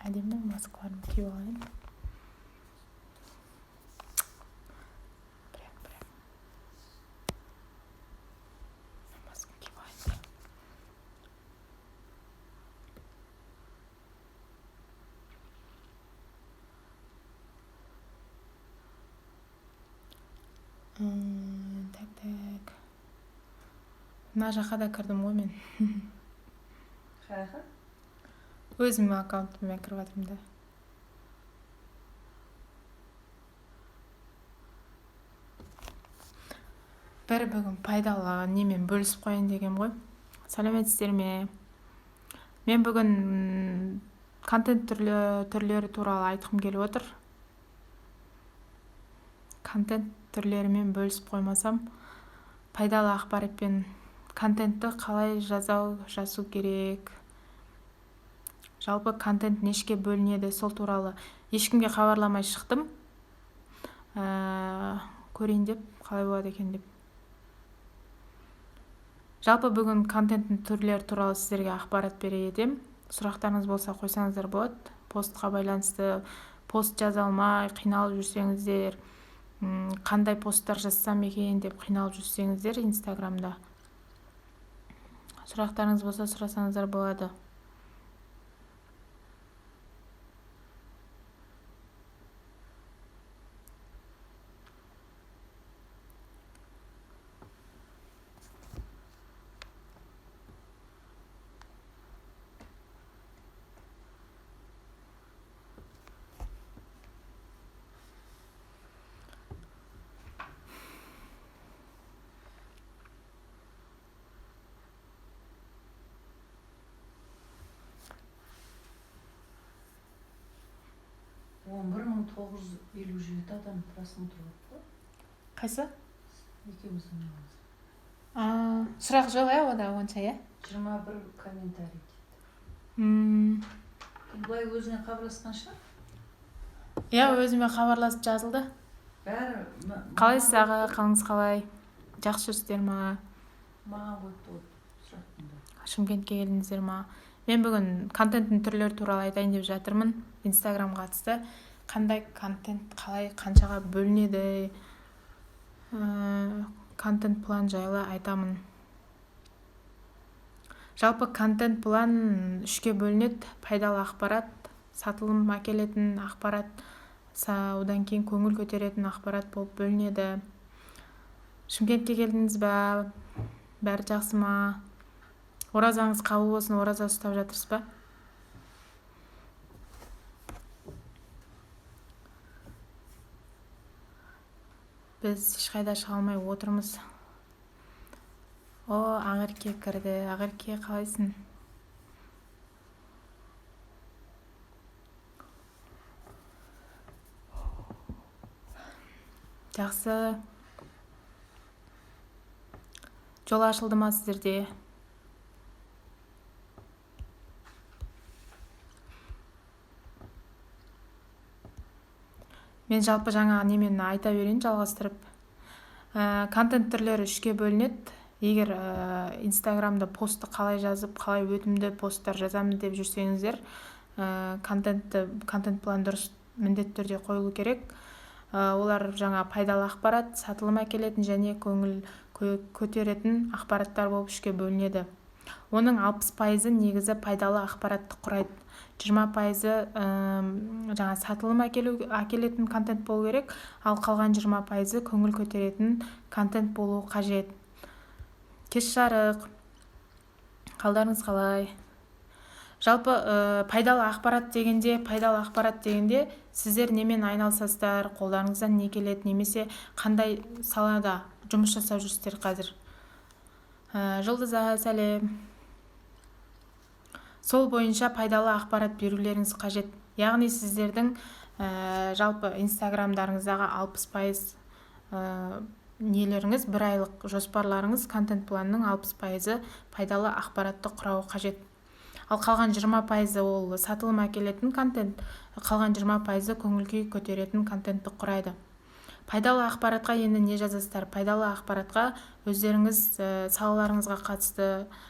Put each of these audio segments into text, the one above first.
Әдемі маскаларымды киіп алайын. Прям, прям. Маска киіп алайын. Так, так. Мына жаққа да кірдім ғой мен. Қай жаққа? Өзімнің аккаунтыммен кіріп жатырмын да. Бір бүгін пайдалы немен бөлісіп қояйын дегем ғой. Сәлеметсіздер ме? Мен бүгін контент түрлері туралы айтқым келіп отыр. Контент түрлерімен бөлісіп қоймасам, пайдалы ақпаратпен контентті қалай жазу керек, жалпы контент нешке бөлінеді, сол туралы ешкімге хабарламай шықтым. Көрейін деп, қалай болады екен деп. Жалпы бүгін контенттің түрлері туралы сіздерге ақпарат бере кетемін. Сұрақтарыңыз болса қойсаңыздар болады. Постқа байланысты пост жаза алмай қиналып жүрсеңіздер, қандай посттар жазсам екен деп қиналып жүрсеңіздер Инстаграмда. Сұрақтарыңыз болса сұрасаңыздар болады. 11 957 адам просмотр болды. Қайсы? Екеуміздің неғымыз. Сұрақ жоқ, иә, ода онша, иә? 21 комментарий дейді. Былай өзіңе хабарласқан шығар? Иә, өзіме хабарласып жазылды. Бәрі Қалайсыз, маған аға, қалыңыз қалай? Жақсы жүрсіздер ма? Маған қойыпты ғой сұрақтың бәрін. Шымкентке келдіңіздер ма? Мен бүгін контенттің түрлері туралы айтайын деп жатырмын. Инстаграмға қатысты қандай контент қалай қаншаға бөлінеді, контент план жайлы айтамын. Жалпы контент план үшке бөлінеді: пайдалы ақпарат, сатылым әкелетін ақпарат, одан кейін көңіл көтеретін ақпарат болып бөлінеді. Шымкентке келдіңіз ба? Бәрі жақсы ма? Оразаңыз қабыл болсын, ораза ұстап жатырсыз ба? Біз ешқайда шыға алмай отырмыз. О, Ақерке кірді. Ақерке, қалайсың? Жақсы. Жол ашылды ма сіздерде? Мен жалпы жаңа немен айта берейін, жалғастырып. Контент түрлері үшке бөлінеді. Егер Инстаграмда постты қалай жазып, қалай өтімді посттар жазамын деп жүрсеңіздер, контент план дұрыс міндетті түрде қойылу керек. Олар жаңа пайдалы ақпарат, сатылым әкелетін және көңіл көтеретін ақпараттар болып үшке бөлінеді. Оның 60%-ы негізі пайдалы ақпаратты құрайды. 20%-ы жаңа сатылым әкелетін контент болу керек, ал қалған 20%-ы көңіл көтеретін контент болу қажет. Кеш жарық. Қалдарыңыз қалай? Жалпы пайдалы ақпарат дегенде сіздер немен айналысасыздар, қолдарыңыздан не келеді, немесе қандай салада жұмыс жасап жүрсіздер қазір? Жұлдыза, сәлем. Сол бойынша пайдалы ақпарат берулеріңіз қажет. Яғни сіздердің жалпы Инстаграмдарыңыздағы 60% нелеріңіз, бір айлық жоспарларыңыз, контент планның 60%-ы пайдалы ақпаратты құрауы қажет. Ал қалған 20%-ы ол сатылым әкелетін контент, қалған 20%-ы көңіл күй көтеретін контентті құрайды. Пайдалы ақпаратқа енді не жазасыздар? Пайдалы ақпаратқа өздеріңіз салаларыңызға қатысты,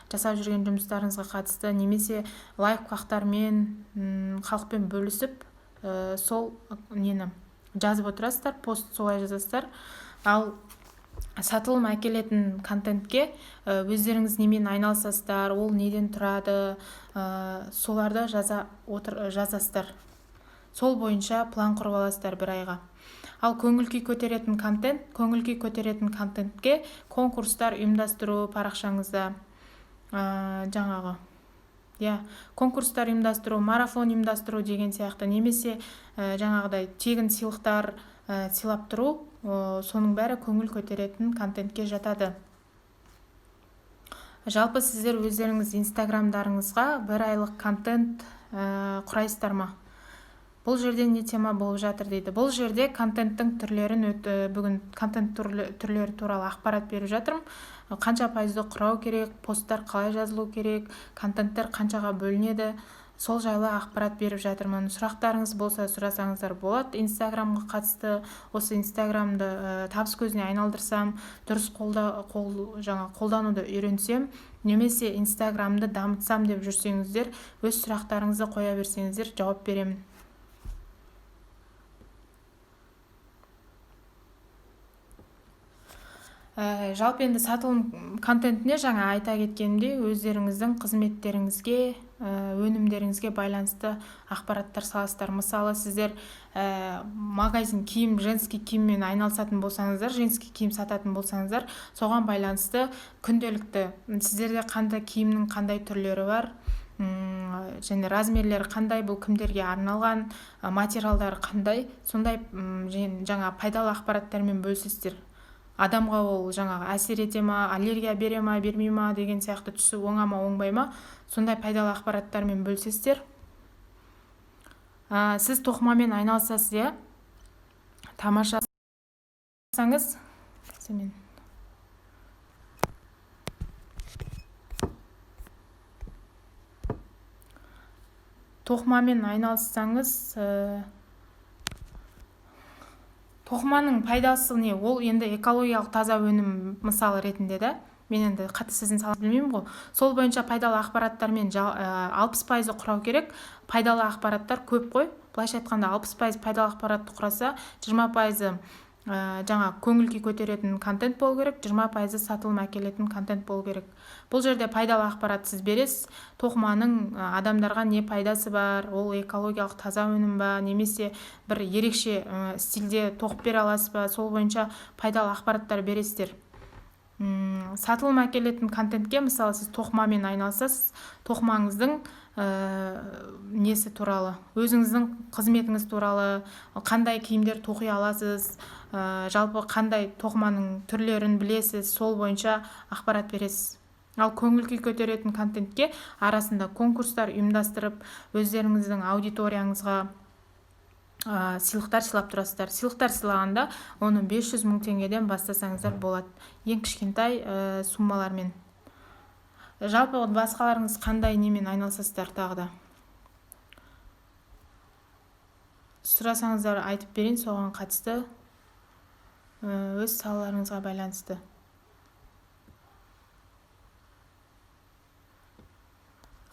жасап жүрген жұмыстарыңызға қатысты немесе лайфхактармен халықпен бөлісіп, сол нені жазып отырасыздар, пост солай жазасыздар. Ал сатылым әкелетін контентке өздеріңіз немен айналысасыздар, ол неден тұрады, соларды жазасыздар. Сол бойынша план құрып аласыздар бір айға. Ал көңіл күй көтеретін контент, көңіл күй көтеретін контентке конкурстар ұйымдастыру парақшаңызда, жаңағы, иә, конкурстар ұйымдастыру, марафон ұйымдастыру деген сияқты, немесе жаңағыдай тегін сыйлықтар сыйлап тұру, соның бәрі көңіл көтеретін контентке жатады. Жалпы сіздер өздеріңіз инстаграмдарыңызға бір айлық контент құрайсыздар ма? Бұл жерде не тема болып жатыр дейді. Бұл жерде контенттің түрлерін бүгін контент түрлері туралы ақпарат беріп жатырмын. Қанша пайызды құрау керек, посттар қалай жазылу керек, контенттер қаншаға бөлінеді, сол жайлы ақпарат беріп жатырмын. Сұрақтарыңыз болса, сұрасаңыздар болады. Инстаграмға қатысты, осы Инстаграмды табыс көзіне айналдырсам, дұрыс қолдануды үйренсем, немесе Инстаграмды дамытсам деп жүрсеңіздер, өз сұрақтарыңызды қоя берсеңіздер, жауап беремін. Жалпы енді сатылым контентіне жаңа айта кеткенімдей, өздеріңіздің қызметтеріңізге, өнімдеріңізге байланысты ақпараттар саласыздар. Мысалы, сіздер магазин киім, женский киіммен айналысатын болсаңыздар, женский киім сататын болсаңыздар, соған байланысты күнделікті сіздерде қандай киімнің қандай түрлері бар, және размерлері қандай, бұл кімдерге арналған, материалдары қандай, сондай, жаңа пайдалы ақпараттармен бөлісесіздер. Адамға ол жаңағы әсер ете ма, аллергия бере ма, бермей ма деген сияқты, түсі оңа ма, оңбай ма, сондай пайдалы ақпараттармен бөлісесіздер. Сіз тоқымамен айналысасыз, иә? Тамаша. Мен тоқымамен айналыссаңыз, тоқыманың пайдасы не? Ол енді экологиялық таза өнім мысалы ретінде да. Мен енді қатты сіздің салаңызды білмеймін ғой. Сол бойынша пайдалы ақпараттармен 60% құрау керек. Пайдалы ақпараттар көп қой. Былайша айтқанда 60% пайдалы ақпаратты құраса, 20% жаңа көңіл күй көтеретін контент болу керек, 20% сатылым әкелетін контент болу керек. Бұл жерде пайдалы ақпарат сіз бересіз. Тоқыманың адамдарға не пайдасы бар, ол экологиялық таза өнім ба, немесе бір ерекше стильде тоқып бере аласыз ба, сол бойынша пайдалы ақпараттар бересіздер. Сатылым әкелетін контентке, мысалы, сіз тоқымамен айналысасыз, тоқымаңыздың несі туралы, өзіңіздің қызметіңіз туралы, қандай киімдер тоқи аласыз, жалпы қандай тоқыманың түрлерін білесіз, сол бойынша ақпарат бересіз. Ал көңіл күй көтеретін контентке арасында конкурстар ұйымдастырып, өздеріңіздің аудиторияңызға сыйлықтар сыйлап тұрасыздар. Сыйлықтар сыйлағанда оны 500 мың теңгеден бастасаңыздар болады. Ең кішкентай суммалармен. Жалпы басқаларыңыз қандай немен айналысасыздар тағы да? Сұрасаңыздар айтып берейін, соған қатысты, өз салаларыңызға байланысты.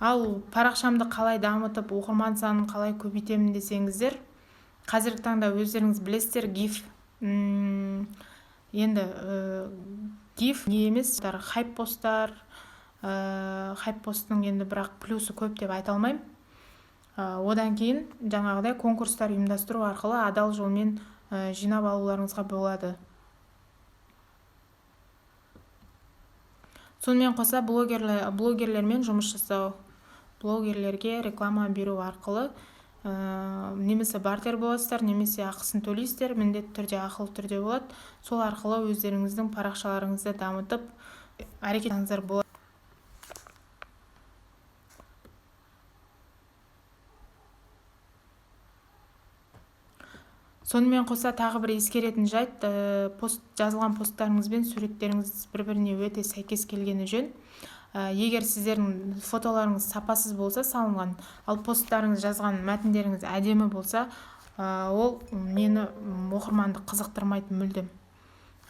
Ал парақшамды қалай дамытып, оқырман санын қалай көбейтемін десеңіздер, қазіргі таңда өздеріңіз білесіздер, гиф, енді гиф не емес, хайп посттар, хайп посттың енді бірақ плюсы көп деп айта алмаймын. Одан кейін жаңағыдай конкурстар ұйымдастыру арқылы адал жолмен жинап алуларыңызға болады. Сонымен қоса блогерлермен жұмыс жасау, блогерлерге реклама беру арқылы, немесе бартер боласыздар, немесе ақысын төлейсіздер, міндетті түрде ақылы түрде болады. Сол арқылы өздеріңіздің парақшаларыңызды дамытып, әрекет етсеңіздер болады. Сонымен қоса тағы бір ескеретін жайт, жазылған посттарыңыз бен суреттеріңіз бір-біріне өте сәйкес келгені жөн. Егер сіздердің фотоларыңыз сапасыз болса салынған, ал посттарыңыз, жазған мәтіндеріңіз әдемі болса, Ол нені, оқырманды қызықтырмайды мүлдем.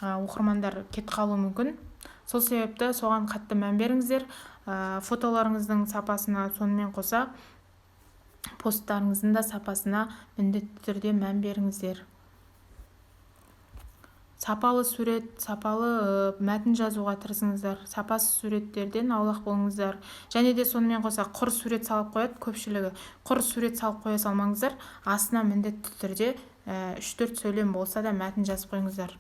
Оқырмандар кетіп қалуы мүмкін. Сол себепті соған қатты мән беріңіздер. Фотоларыңыздың сапасына, сонымен қоса посттарыңыздың да сапасына міндетті түрде мән беріңіздер. Сапалы сурет, сапалы мәтін жазуға тырысыңыздар. Сапасыз суреттерден аулақ болыңыздар. Және де сонымен қоса құр сурет салып қояды көпшілігі. Құр сурет салып қоя салмаңыздар. Астына міндетті түрде 3-4 сөйлем болса да мәтін жазып қойыңыздар.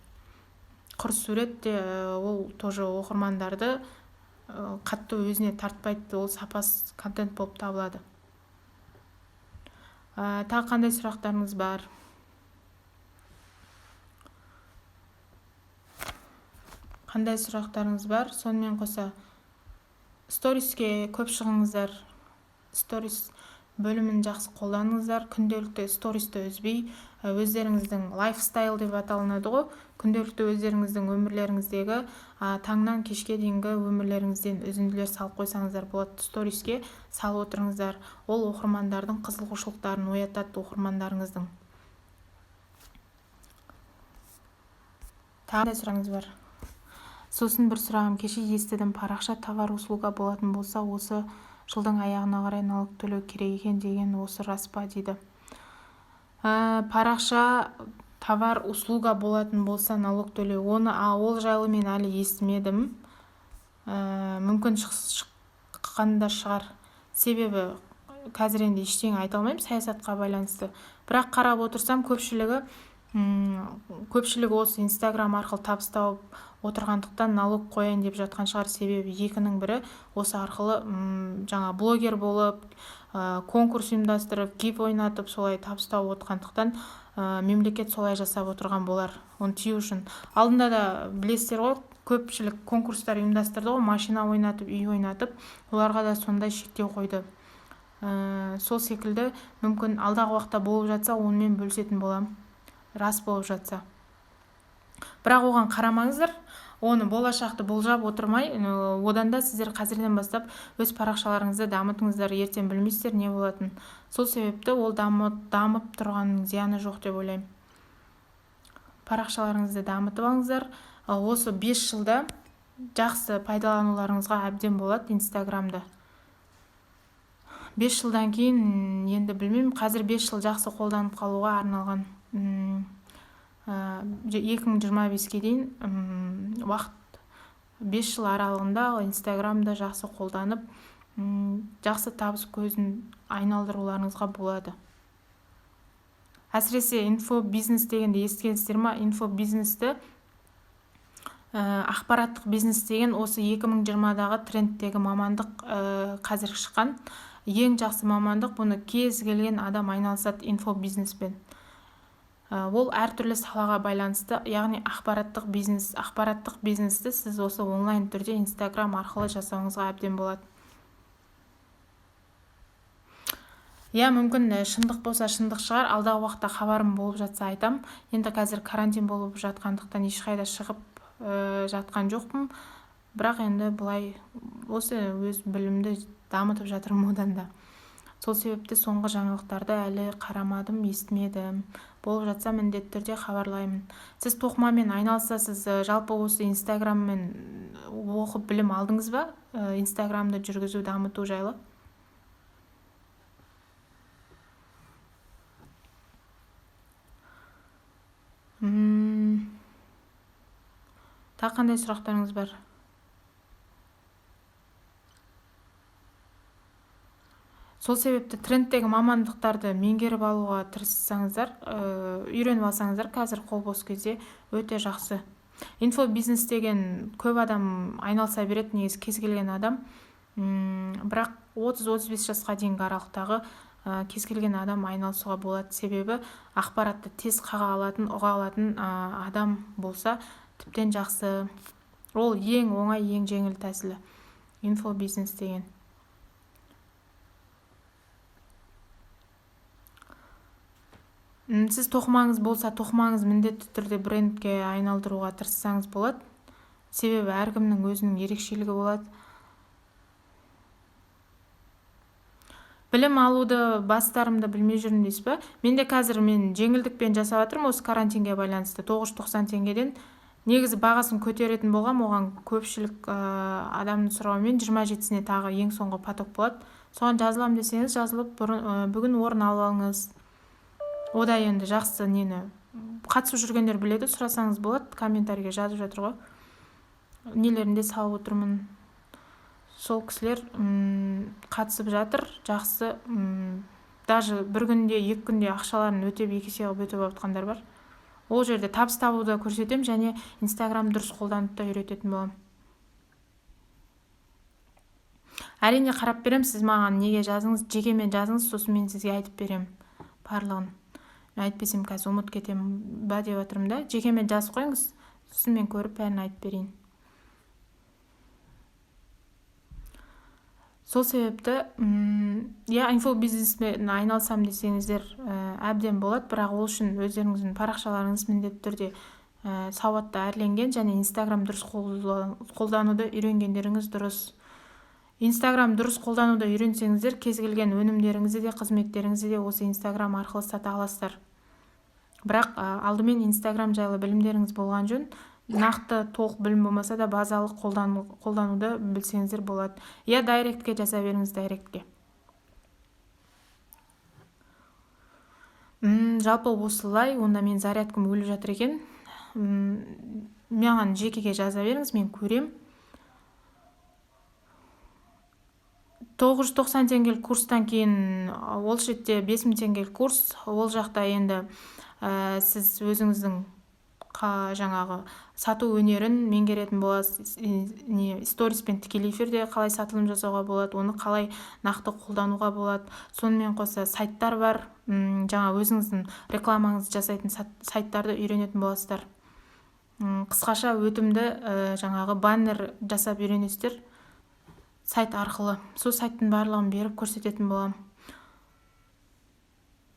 Құр сурет те ол тоже оқырмандарды қатты өзіне тартпайды, ол сапасыз контент болып табылады. Тағы қандай сұрақтарыңыз бар? Қандай сұрақтарыңыз бар? Сонымен қоса сториске көп шығыңыздар. Сторис бөлімін жақсы қолданыңыздар. Күнделікті стористі үзбей, өздеріңіздің лайфстайл деп аталынады ғой. Күнделікті өздеріңіздің өмірлеріңіздегі, таңнан кешке дейінгі өмірлеріңізден үзінділер салып қойсаңыздар болады. Сториске салып отырыңыздар. Ол оқырмандардың қызығушылықтарын оятады, оқырмандарыңыздың. Тағы қандай сұрағыңыз бар? Сосын бір сұрағым, кеше естідім, парақша товар услуга болатын болса, осы жылдың аяғына қарай налог төлеу керек екен деген, осы рас па дейді. Парақша товар услуга болатын болса налог төлеу, ол жайлы мен әлі естімедім. Мүмкін шыққан да шығар. Себебі қазір енді ештеңе айта алмаймын саясатқа байланысты. Бірақ қарап отырсам, көпшілігі осы Инстаграм арқылы табыс тауып отырғандықтан налог қояйын деп жатқан шығар. Себебі екінің бірі осы арқылы, жаңа блогер болып, конкурс ұйымдастырып, гив ойнатып, солай табыс тауып отырғандықтан, мемлекет солай жасап отырған болар, оны тыю үшін. Алдында да білесіздер ғой, көпшілік конкурстар ұйымдастырды ғой, машина ойнатып, үй ойнатып, оларға да сондай шектеу қойды. Сол секілді мүмкін алдағы уақытта болып жатса, онымен бөлісетін боламын, рас болып жатса. Бірақ оған қарамаңыздар, оны болашақты болжап отырмай, одан да сіздер қазірден бастап өз парақшаларыңызды дамытыңыздар, ертең білмейсіздер не болатынын. Сол себепті ол дамып тұрғанның зияны жоқ деп ойлаймын. Парақшаларыңызды дамытып алыңыздар. Осы 5 жылда жақсы пайдалануларыңызға әбден болады Инстаграмды. 5 жылдан кейін енді білмеймін, қазір 5 жыл жақсы қолданып қалуға арналған. 2025-ке дейін, уақыт 5 жыл аралығында Инстаграмды жақсы қолданып, жақсы табыс көзін айналдыруларыңызға болады. Әсіресе инфобизнес дегенді естігенсіздер ма? Инфобизнесті, ақпараттық бизнес деген осы 2020-дағы трендтегі мамандық, қазір шыққан ең жақсы мамандық. Бұны кез келген адам айналысады инфобизнеспен. Ол әртүрлі салаға байланысты, яғни ақпараттық бизнес. Ақпараттық бизнесті сіз осы онлайн түрде Инстаграм арқылы жасауыңызға әбден болады. Иә, мүмкін шындық болса шындық шығар, алдағы уақытта хабарым болып жатса айтам. Енді қазір карантин болып жатқандықтан ешқайда шығып жатқан жоқпын. Бірақ енді былай осы өз білімді дамытып жатырмын одан да. Сол себепті соңғы жаңалықтарды әлі қарамадым, естімедім. Болып жатса міндетті түрде хабарлаймын. Сіз тоқымамен айналысасыз, жалпы осы Инстаграммен оқып білім алдыңыз ба? Инстаграмды жүргізу, дамыту жайлы? Тағы қандай сұрақтарыңыз бар? Сол себепті трендтегі мамандықтарды меңгеріп алуға тырыссаңыздар, үйреніп алсаңыздар, қазір қол бос кезде өте жақсы. Инфобизнес деген көп адам айналыса береді, негізі кез келген адам. Бірақ 30-35 жасқа дейінгі аралықтағы, кез келген адам айналысуға болады. Себебі ақпаратты тез қаға алатын, ұға алатын, адам болса тіптен жақсы. Ол ең оңай, ең жеңіл тәсілі инфобизнес деген. Сіз тоқымаңыз болса, тоқымаңыз міндетті түрде брендке айналдыруға тырыссаңыз болады. Себебі әркімнің өзінің ерекшелігі болады. Білім алуды бастарымды білмей жүрмін дейсіз ба? Мен де қазір мен жеңілдікпен жасап жатырмын осы карантинге байланысты 990 теңгеден. Негізі бағасын көтеретін болғам, оған көпшілік адамның сұрауымен 27-сіне тағы ең соңғы поток болады. Соған жазылам десеңіз, жазылып бүгін орын алып алыңыз. Ода енді жақсы нені қатысып жүргендер біледі, сұрасаңыз болады, комментарийге жазып жатыр ғой. Нелерінде салып отырмын. Сол кісілер қатысып жатыр, жақсы, даже бір күнде, екі күнде ақшаларын өтеп, екі есе қылып өтеп жатқандар бар. Ол жерде табыс табуды көрсетемін және Инстаграм дұрыс қолдануды да үйрететін боламын. Әрине қарап беремін, сіз маған неге жазыңыз, жекемен жазыңыз, сосын мен сізге айтып беремін барлығын. Мен айтпесем қазір ұмытып кетемін ба деп жатырмын да. Жекемен жазып қойыңыз, сосын мен көріп бәрін айтып берейін. Сол себепті, я инфобизнеспен айналысам десеңіздер, әбден болады, бірақ ол үшін өздеріңіздің парақшаларыңыз міндетті түрде сауатты әрленген және Инстаграм дұрыс қолдануды үйренгендеріңіз дұрыс. Инстаграм дұрыс қолдануды үйренсеңіздер, кез келген өнімдеріңізді де, қызметтеріңізді де осы Инстаграм арқылы сата аласыздар. Бірақ алдымен Инстаграм жайлы білімдеріңіз болған жөн. Нақты толық білім болмаса да базалық қолдануды білсеңіздер болады. Я дайректке жаза беріңіз, дайректке. Жалпы осылай, онда мен зарядкам өліп жатыр екен. Маған жекеге жаза беріңіз, мен көрем. 990 теңгелік курстан кейін ол шетте 5000 теңгелік курс, ол жақта енді сіз өзіңіздің жаңағы сату өнерін меңгеретін боласыз, сторис пен тікелей эфирде қалай сатылым жасауға болады, оны қалай нақты қолдануға болады. Сонымен қоса сайттар бар, жаңа өзіңіздің рекламаңызды жасайтын сайттарды үйренетін боласыздар. Қысқаша өтімді жаңағы баннер жасап үйренесіздер сайт арқылы. Сол сайттың барлығын беріп көрсететін боламын.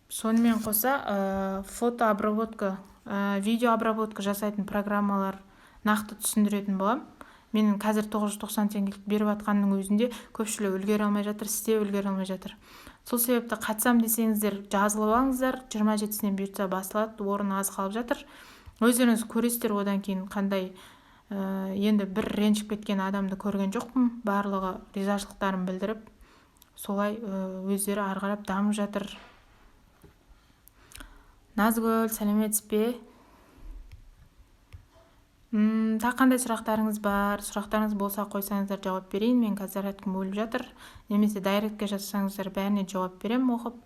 Сонымен қоса фотообработка, видеообработка жасайтын программалар нақты түсіндіретін боламын. Менің қазір 990 теңгелік беріп жатқанның өзінде көпшілігі үлгере алмай жатыр, істеп үлгере алмай жатыр. Сол себепті қатысам десеңіздер жазылып алыңыздар. 27-сінен бұйыртса басылады, орын аз қалып жатыр. Өздеріңіз көресіздер одан кейін қандай, енді бір ренжіп кеткен адамды көрген жоқпын. Барлығы ризашылықтарын білдіріп, солай өздері ары қарап дамып жатыр. Назгүл, сәлеметсіз бе? Тағы қандай сұрақтарыңыз бар? Сұрақтарыңыз болса қойсаңыздар жауап берейін. Мен қазір зарядкам өліп жатыр. Немесе дайректке жазсаңыздар бәріне жауап беремін оқып.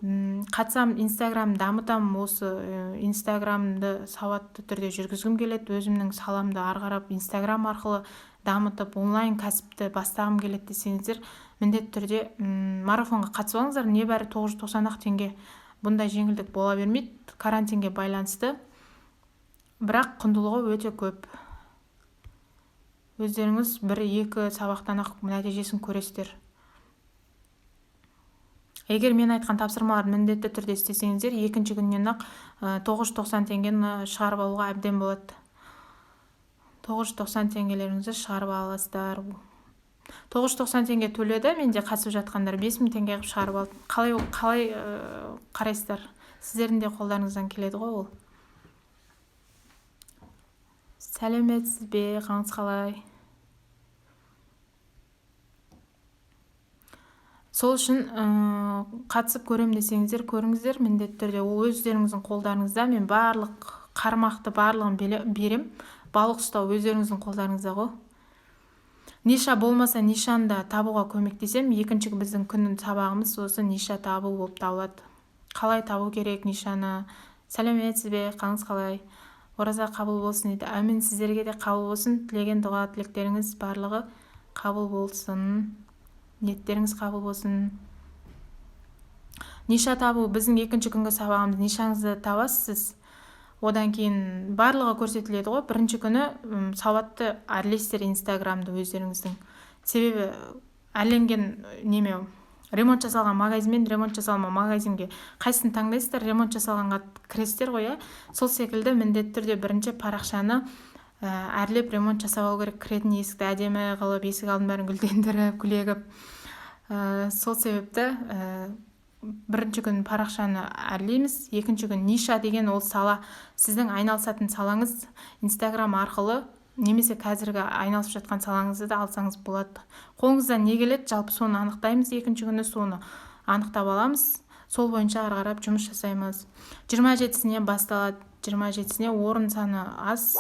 Қатысам, Инстаграм дамытам, осы Инстаграмды сауатты түрде жүргізгім келеді. Өзімнің саламды ары қарап Инстаграм арқылы дамытып, онлайн кәсіпті бастағым келеді десеңіздер, міндетті түрде марафонға қатысып алыңыздар. Небәрі 990 ақ теңге. Бұндай жеңілдік бола бермейді карантинге байланысты. Бірақ құндылығы өте көп. Өздеріңіз бір-екі сабақтан ақ нәтижесін көресіздер. Егер мен айтқан тапсырмаларды міндетті түрде істесеңіздер, екінші күннен ақ 990 теңгені шығарып алуға әбден болады. 990 теңгелеріңізді шығарып аласыздар. 990 теңге төледі, менде қатысып жатқандар 5000 теңге қылып шығарып алды. Қалай қарайсыздар? Сіздердің де қолдарыңыздан келеді ғой ол. Сәлеметсіз бе, қалыңыз қалай? Сол үшін қатысып көрем десеңіздер, көріңіздер, міндетті түрде ол өздеріңіздің қолдарыңызда. Мен барлық қармақты барлығын берем. Балық ұстау өздеріңіздің қолдарыңызда ғой. Ниша болмаса нишаны да табуға көмектесем. Екінші біздің күннің сабағымыз осы ниша табу болып табылады. Қалай табу керек нишаны? Сәлеметсіз бе, қалыңыз қалай? Ораза қабыл болсын дейді. Әмин, сіздерге де қабыл болсын. Тілеген дұға тілектеріңіз барлығы қабыл болсын. Ниеттеріңіз қабыл болсын. Ниша табу біздің екінші күнгі сабағымыз. Нишаңызды табасыз. Одан кейін барлығы көрсетіледі ғой. Бірінші күні сауатты әрлейсіздер Инстаграмды өздеріңіздің. Себебі әрленген неме, ремонт жасалған магазин мен ремонт жасалма магазинге қайсысын таңдайсыздар, ремонт жасалғанға кіресіздер ғой, ә? Сол секілді міндетті түрде бірінші парақшаны әрлеп ремонт жасап алу керек. Кіретін есікті әдемі қылып, есік алдын бәрін гүлдендіріп, гүлегіп. Сол себепті бірінші күн парақшаны әрлейміз, екінші күн ниша деген ол сала, сіздің айналысатын салаңыз Инстаграм арқылы немесе қазіргі айналысып жатқан салаңызды да алсаңыз болады. Қолыңыздан не келеді, жалпы соны анықтаймыз, екінші күні соны анықтап аламыз, сол бойынша ары қарап жұмыс жасаймыз. 27-сіне басталады, 27-сіне орын саны аз,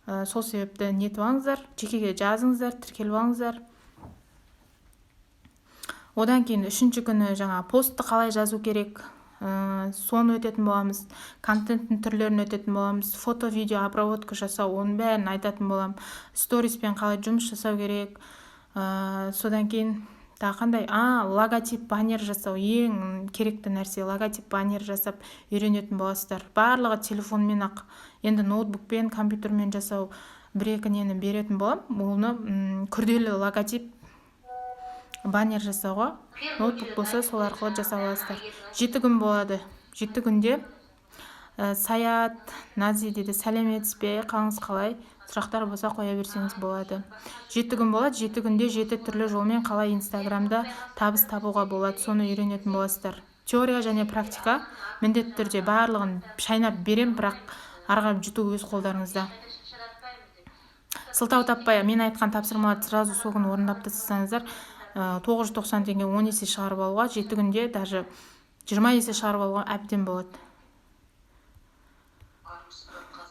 сол себепті нетіп алыңыздар, жекеге жазыңыздар, тіркеліп алыңыздар. Одан кейін үшінші күні жаңа постты қалай жазу керек, соны өтетін боламыз, контенттің түрлерін өтетін боламыз, фото, видео обработка жасау, оның бәрін айтатын боламын, сториспен қалай жұмыс жасау керек, содан кейін тағы қандай, логотип, баннер жасау, ең керекті нәрсе, логотип, баннер жасап үйренетін боласыздар. Барлығы телефонмен ақ, енді ноутбукпен, компьютермен жасау бір-екі нені беретін боламын, оны күрделі логотип, баннер жасауға ноутбук болса сол арқылы жасап аласыздар. 7 күн болады. 7 күнде Саят Нази дейді, сәлеметсіз бе, қалыңыз қалай, сұрақтар болса қоя берсеңіз болады. 7 күн болады. 7 күнде 7 түрлі жолмен қалай Инстаграмда табыс табуға болады, соны үйренетін боласыздар. Теория және практика міндетті түрде барлығын шайнап берем, бірақ ары қарай жұту өз қолдарыңызда. Сылтау таппай мен айтқан тапсырмаларды сразу сол күні орындап тастасаңыздар, 990 теңге 10 есе шығарып алуға, 7 күнде даже 20 есе шығарып алуға әбден болады.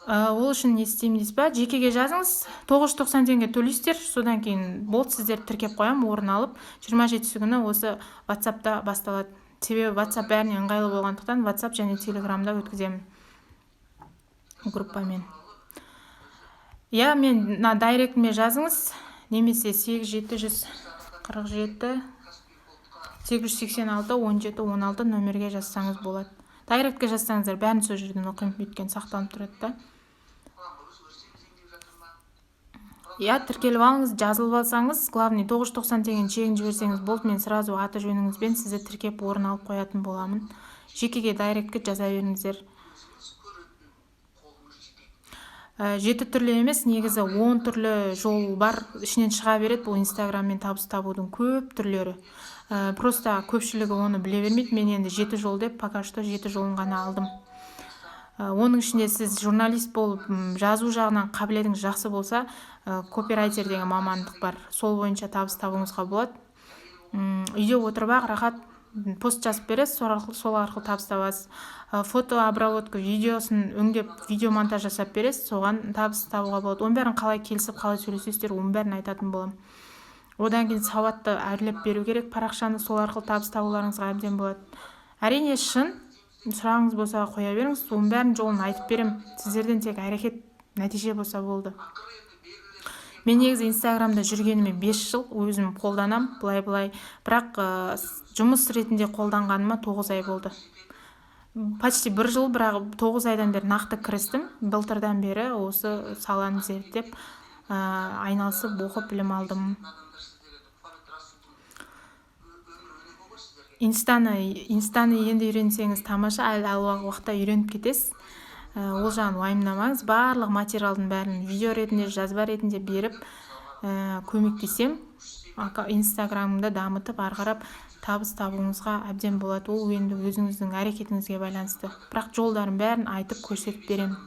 Ол үшін не істеймін дейсіз ба? Жекеге жазыңыз, 990 теңге төлейсіздер, содан кейін болды, сіздерді тіркеп қоямын, орын алып, 27 күні осы WhatsApp'та басталады. Себебі WhatsApp бәріне ыңғайлы болғандықтан WhatsApp және Telegram'да өткіземін группамен. Иә, мен мына директіме жазыңыз, немесе 8 747 886 17 16 номерге жазсаңыз болады. Директке жазсаңыздар бәрін сол жерден оқимын, өйткені сақталынып тұрады да. Иә, тіркеліп алыңыз, жазылып алсаңыз, главный 990 теңгені чегін жіберсеңіз болды, мен сразу аты жөніңізбен сізді тіркеп орын алып қоятын боламын. Жекеге директке жаза беріңіздер. 7 түрлі емес, негізі 10 түрлі жол бар, ішінен шыға береді бұл Инстаграммен табыс табудың көп түрлері. Просто көпшілігі оны біле бермейді. Мен енді 7 жол деп пока что 7 жолын ғана алдым. Оның ішінде сіз журналист болып, жазу жағынан қабілетіңіз жақсы болса, копирайтер деген мамандық бар. Сол бойынша табыс табуыңызға болады. Үйде отырып ақ рахат пост жазып бересіз, сол арқылы табыс табасыз. Фото обработка, видеосын өңдеп, видео монтаж жасап бересіз, соған табыс табуға болады. Оның бәрін қалай келісіп, қалай сөйлесесіздер, оның бәрін айтатын боламын. Одан кейін сауатты әрлеп беру керек парақшаны, сол арқылы табыс табуларыңызға әбден болады. Әрине шын сұрағыңыз болса қоя беріңіз, оның бәрін жолын айтып беремін. Сіздерден тек әрекет, нәтиже болса болды. Мен негізі Инстаграмда жүргеніме 5 жыл, өзім қолданам, былай-былай. Бірақ жұмыс ретінде қолданғаныма 9 ай болды. Почти 1 жыл, бірақ 9 айдан бері нақты кірістім. Былтырдан бері осы саланы зерттеп, айналысып, оқып білім алдым. Инстаны енді үйренсеңіз тамаша, әлі алдағы уақытта үйреніп кетесіз. Ол жағын уайымдамаңыз, барлық материалдың бәрін видео ретінде, жазба ретінде беріп, көмектесем. Инстаграмды дамытып, ары қарап табыс табуыңызға әбден болады. Ол енді өзіңіздің әрекетіңізге байланысты. Бірақ жолдарын бәрін айтып көрсетіп беремін.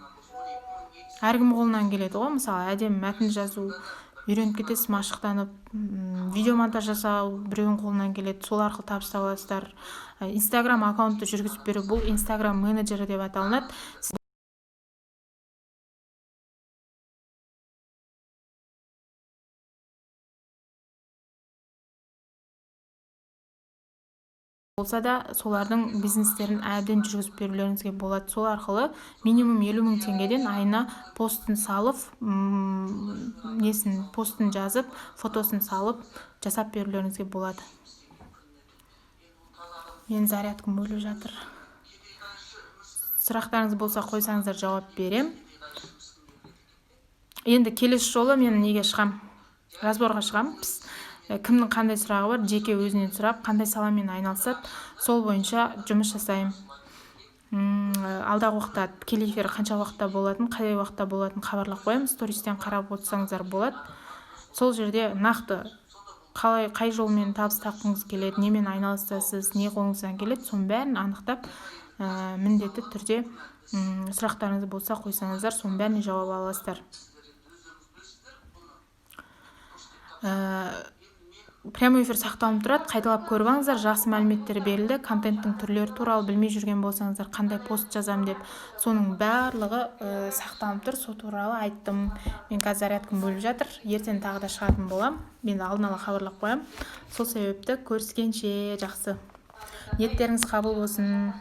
Әркім қолынан келеді ғой, мысалы, әдемі мәтін жазу, үйреніп кетесіз, машықтанып, видео монтаж жасау біреудің қолынан келеді, сол арқылы табыс таба аласыздар. Инстаграм аккаунтты жүргізіп беру, бұл Инстаграм менеджері деп аталынады. Болса да солардың бизнестерін әбден жүргізіп берулеріңізге болады. Сол арқылы минимум елу мың теңгеден айына постын салып, несін, постын жазып, фотосын салып, жасап берулеріңізге болады. Мен зарядкам өліп жатыр. Сұрақтарыңыз болса қойсаңыздар жауап берем. Енді келесі жолы мен неге шығам? Разборға шығам. Пс, кімнің қандай сұрағы бар, жеке өзінен сұрап, қандай саламен айналысады, сол бойынша жұмыс жасаймын. Алдағы уақытта тікелей эфир қанша уақытта болатын, қай уақытта болатын хабарлап қоямын, стористен қарап отырсаңыздар болады. Сол жерде нақты Қалай, қай жолмен табыс тапқыңыз келеді, немен айналысасыз, не қолыңыздан келеді, соның бәрін анықтап, міндетті түрде сұрақтарыңыз болса, қойсаңыздар, соның бәріне жауап ала аласыздар. Прямой эфир сақталынып тұрады, қайталап көріп алыңыздар. Жақсы мәліметтер берілді. Контенттің түрлері туралы білмей жүрген болсаңыздар, қандай пост жазамын деп, соның барлығы сақталынып тұр, сол туралы айттым. Мен қазір зарядкам бөліп жатыр, ертең тағы да шығатын боламын, мен алдын ала хабарлап қоямын. Сол себепті көріскенше, жақсы ниеттеріңіз қабыл болсын.